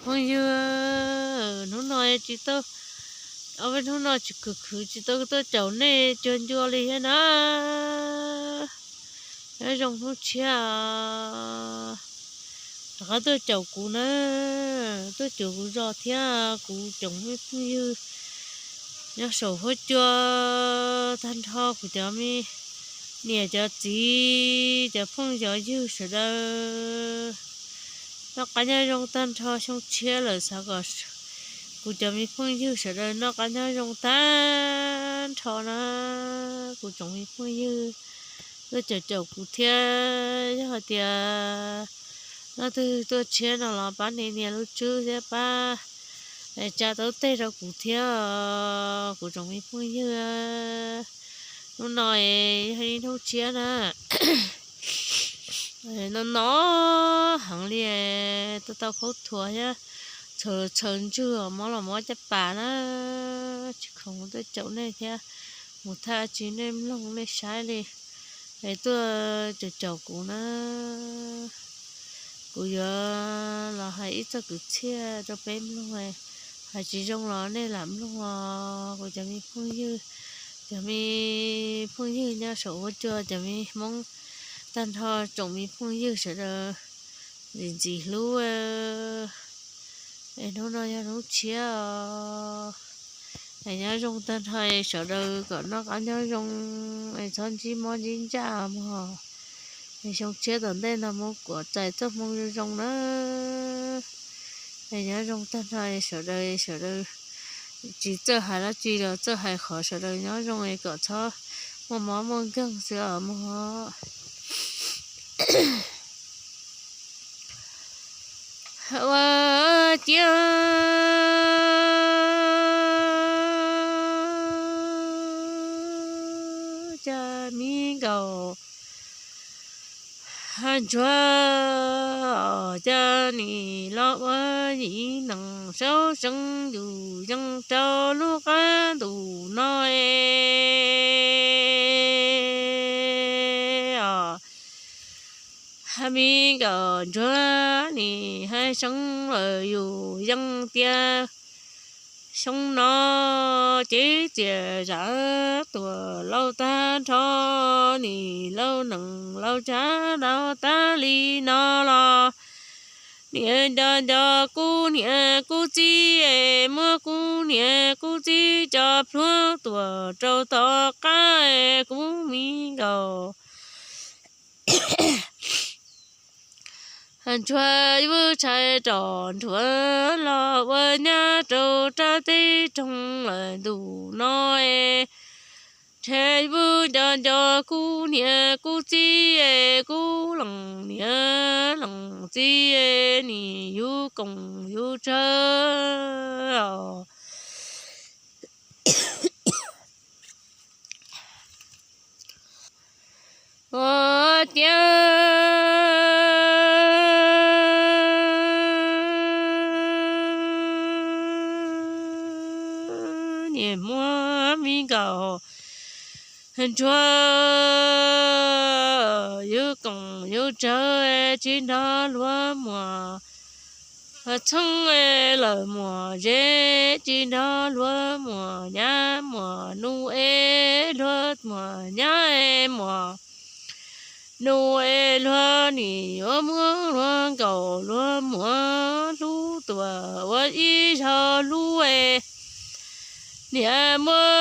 Phooj ywg, hnub no tsis tau, ob peb hnub no tsis khwv khwv tsis tau tuaj caum nej cuag ncua li thiab na. Nyob zoo hnub tshiab rov qab tuaj caum kuv na, tuaj caum kuv zos thiab kuv tsoom me phooj ywg nyob saum huab cua tag nrho, kuv cov me niam cov txiv cov phooj cov ywg sawv daws noj qab nyob zoo tag nrho. Xyoo tshiab lawm xav kom kuv cov me phooj ywg sawv daws noj qab nyob zoo tag nrho na. Kuv tsoom me phooj ywg tuaj caum caum kuv thiab, yog hais tias leej twg tuaj tshiab no los pab nias nias lub tswb thiab pab tsa taub teg rau kuv thiab, kuv tsoom me phooj ywg. Hnub no yog ib hnub tshiab na, no no heev li, tau tau khaub thuas thiab txhaws txhaws ntswg, mob los mob caj pas na. Tsis khoom tuaj caum nej thiab mus thaj tsis nej mloog nej saib li, es tuaj caum caum kuv na. Kuv yuav los hais ib txoj kwv txhiaj rau peb mloog, hais tsis zoo los nej lam mloog os kuv cov me phooj ywg, cov me phooj ywg nyob saum huab cua, cov me Hmoob tag nrho, tsoom me phooj ywg sawv daws ntxim ntxim hlub. Es hnub no yog hnub tshiab os, es nyob zoo tag nrho, sawv daws kom noj qab nyob zoo, es txhob ntsib mob ntsib ntsaj mog. Es xyoo tshiab tom ntej no mus kuam txais txoj hmoo zoo zoo na. Es nyob zoo tag nrho sawv daws, sawv daws tsis txawj hais dab tsi los txawj hais qhov sawv daws nyob zoo es kom txhob muaj mob muaj nkeeg xwb os mog. Ua ciav cas mi nkaus ntsuag, cas nim los ua yim neeg saub seev yus yeej rau lub qab ntuj no es os. Mi nkaus ntsuag nim hais seev lawm yus yeej tias xyoo no cev txias zam tuam laus tag nrho, nim laus nees laus tsav laus tag li no los niam nco nco kuv niam kuv txiv es muab kuv niam kuv txiv cov plhuav tuam rau tom qab es kuv mi nkaus ntsuag vwj tshais rov nrhuav los ua nyab rau rab teb roog lawm ntus no es ntshe vwj nco nco kuv niam kuv txiv es kuv lees niam lees txiv es nim yus koom yus tsawg os. Ua ciav niam muab mi nkaus ntsuag yus koom yus tsawg tsis nrog luag muam txheeb lawm muam zeb, tsis nrog luag muam nyab muam nus es luag muam nyab es muam nus es luag nim yuav muab luag nkaus luag muam hlub tuam ua ib zaug hlub es niam muab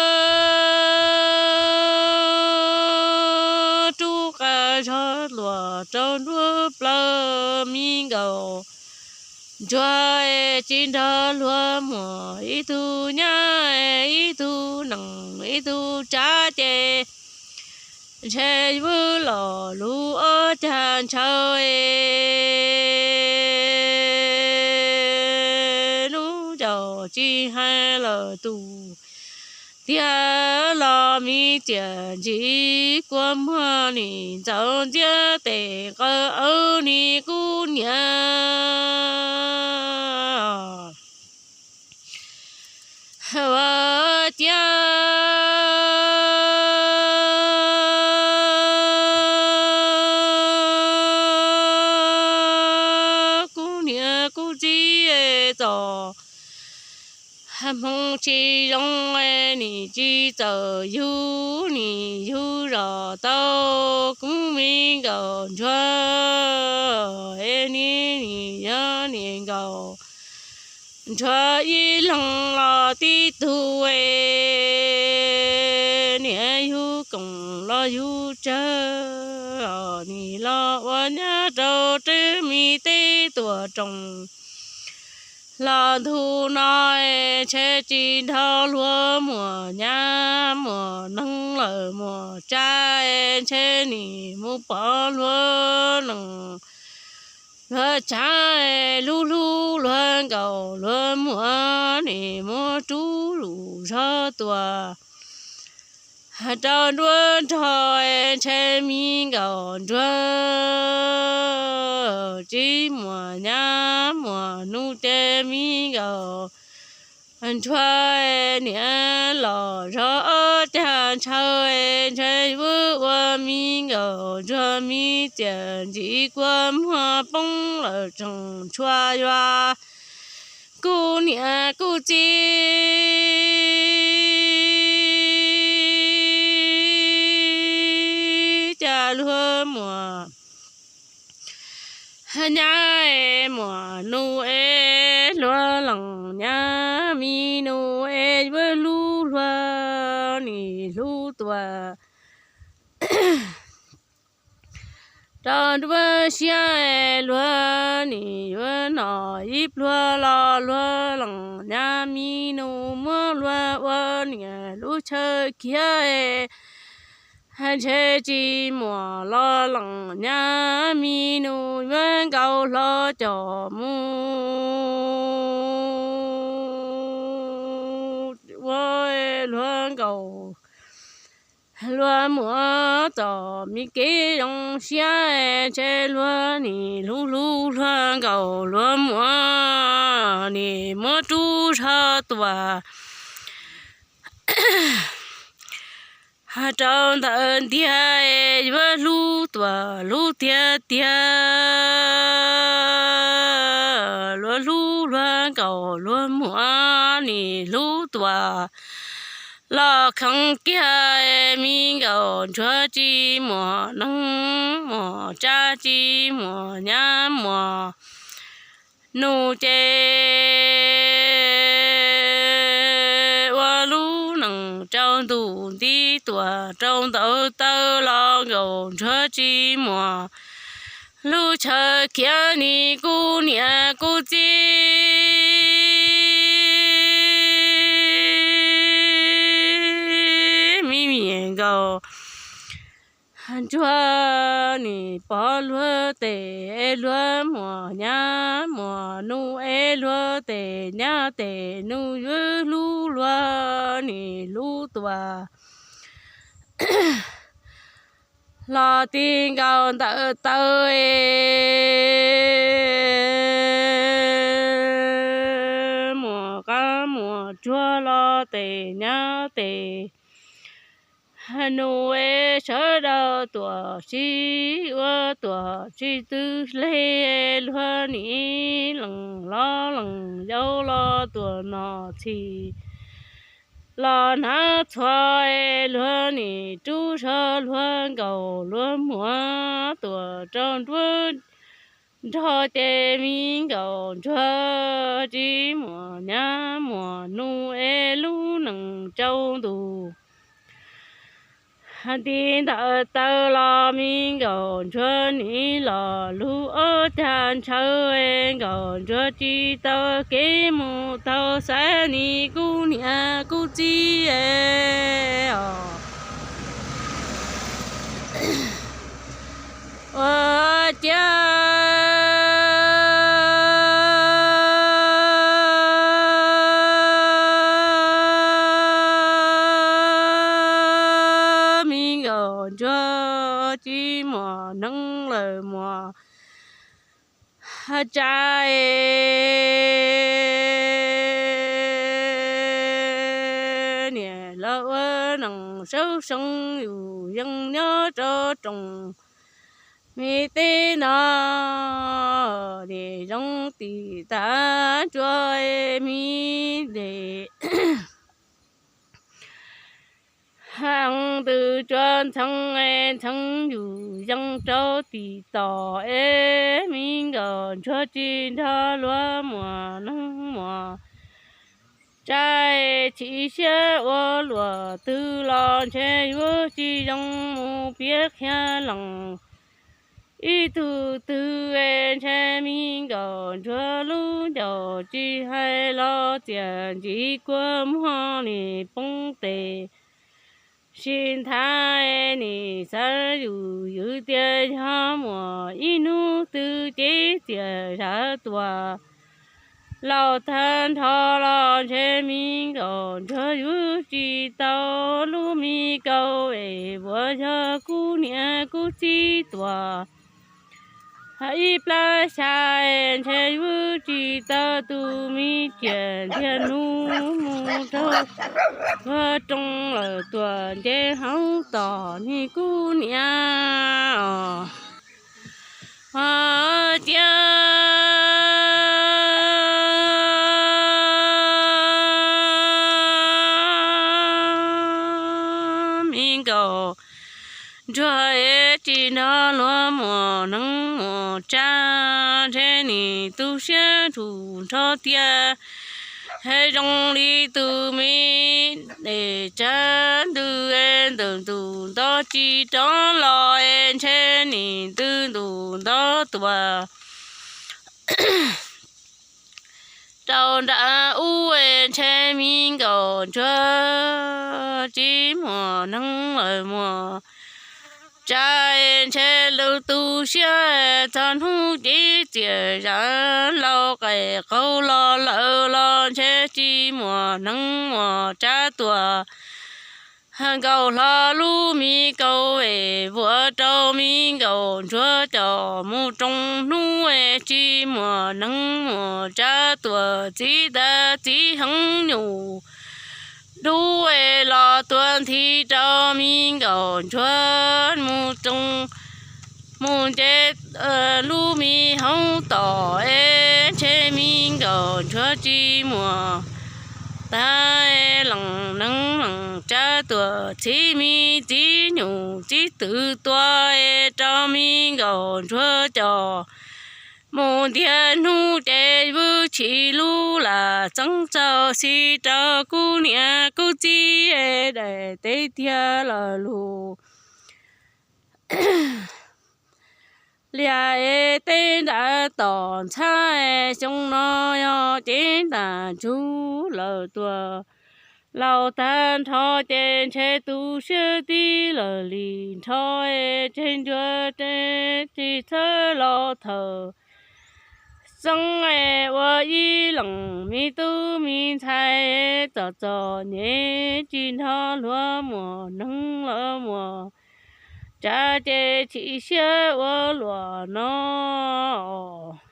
rub qa zog luam rau nruab plaws mi nkaus ntsuag es tsis nrog luag muam ib tug nyab es ib tug nees ib tug tsav ces ntshe vwj los lub ob cag ntshaw es lub ncaus tsis hais lawm tus tiag los mi txiam ntsim kua muag nim ntxaus ntxiab tes nqawd awb nim kuv niam ua ciav kuv niam kuv txiv txom hmoov tsis zoo, nim tsis txawm yug, nim yug zom tau kuv me nkauj ntsuag, es nim yog nim nkauj ntsuag ib leeg los tib tug, nim yug koom los yug tsawg, nim los ua nyab rau Tswv Me teb Tuam Roos los ntu no, ntshe tsis nrog luag muam nyab muam neeg lawm muam tsa, ntshe nim mus pom luag neej luag tsa, hlub hlub luag nkauj luag muam, nim muab rub lug zog tuaj rau nruab nrog, ntshe me nkauj ntsuag tsis muaj nyab muaj nus ces me nkauj ntsuag niam los zog ob cag ntshaw, ntshe vwb ua me nkauj ntsuag me txiaj ntsim kua muag poob lawm tsoom tshua yuav kuv niam kuv txiv cas luag muam nyab es muam nus es luag leej nyab me nus es yuav hlub luag nim hlub tuaj rau nruab siab, luag nim yuav nom ib pluag los luag leej nyab me nus muab luag ua niam lub chaw khiav, ntshe tsis muaj los leej nyab me nus yuav nkaus hlo coj mus ua luag nkaus luag muam txom me kev zoo siab, ntshe luag nim hlub hlub luag nkaus luag muam nim muab rub zog tuaj rau ntawm ntiag, yuav hlub tuaj hlub tiag tiag, luag hlub luag nkaus luag muam nim hlub tuaj los kheev kiag, me nkauj ntsuag tsis muaj neeg muaj tsa tsis muaj nyab muaj nus ces ua lub neej rau ntuj nti tuaj rau ntawm taw los nkauj ntsuag tsis muaj lub chaw khiav nim kuv niam kuv txiv me me nkauj ntsuag nim pom luag tes es luag muaj nyab muaj nus es luag tes nyab tes nus yuav hlub luag nim hlub tuaj los ti nkaus ntawm taw muaj qab muaj tsuag los tes nyab tes nus es sawv daws tuaj sib ua tuaj sib tw hle, luag nim leej los leej yau los tuaj nom txhij los hnav txhua, luag nim rub zog luag nkaus luag muam tuaj rau nruab nrog ces me nkauj ntsuag tsis muaj nyab muaj nus es lub neej rau ntuj nti ntawm taw los me nkauj ntsuag nim los lub ob cag ntshaw, nkauj ntsuag tsis tau kev mus tau xav nim kuv niam kuv txiv os. Ua ciav me nkauj ntsuag tsis muaj neeg lawm muaj tsa, niam los ua neej saub seev yus yeej nyob rau rooj Me teb no nim zoo tim tav tsua, me ntsis heev ntws tsua ntxheev, ntxheev yus yees rau tim tom es me nkauj ntsuag tsis nrog luag muam neeg muam tsa, chim siab ua luam twg los ntshe yuav tsis zoo mus piav qhia lees. Ib tug twg es ntshe me nkauj ntsuag lub ncauj tsis hais los txias ntsim kua muag nim poob tes. Sim nthav nim xav yus ywj tias yog muaj ib hnub twg cev txias zam tuam laus tag nrho los ntshe me nkauj ntsuag yuav tsis tau lub me kaus es vuas yog kuv niam kuv txiv tuam. Ib plab xya ntshe yuav tsis tau tus me ciam ntiag nub mus rau tuag rooj lawm tuam nce hauv tom niag kuv niam os. Cia me nkauj ntsuag es tsis nrog luag muam neeg muam tsa, ntshe nim tu siab nrug nrho tiag. Hais zoo li tus me es tsa ntws es ntawm ntus nto tsis rov los es ntshe nim ntws ntus nto tuam rau nram ub es ntshe me nkauj ntsuag tsis muaj neeg lawm muaj tsa, es ntshe lawv tu siab txog hnub cev txias zam laus qaim qaug los lawm los ntshe tsis muaj neeg muaj tsa tuam. Nkauj hlo lub me kaus es vuas rau me nkauj ntsuag coj mus rooj hnub es tsis muaj neeg muaj tsa tuam txiv tas txiv heev nyuj dub es los tuaj nthi rau me nkauj ntsuag mus rooj mus nce lub me hauv tom es ntshe me nkauj ntsuag tsis muaj tas lees neeg lees tsa tuam txiv me txiv nyuj txiv twm tua es rau me nkauj ntsuag coj mus ntiag hnub ces vwj tshis lub lam xeeb txaus xis rau kuv niam kuv txiv es daim teb tiag lawm lus. Liaj es teb nram tom ntxhab es xyoo no yog cev ntam ntsug lawm tuam laus tag nrho ces ntshe tu siab tib lawm li nrho es tseg ncua tsis txhawb los thawm xeeb es ua ib leeg me tub me ntxhais txom txom nyem tsis nrog luag muaj neeg los muaj tsa ces chim siab ua luam no os.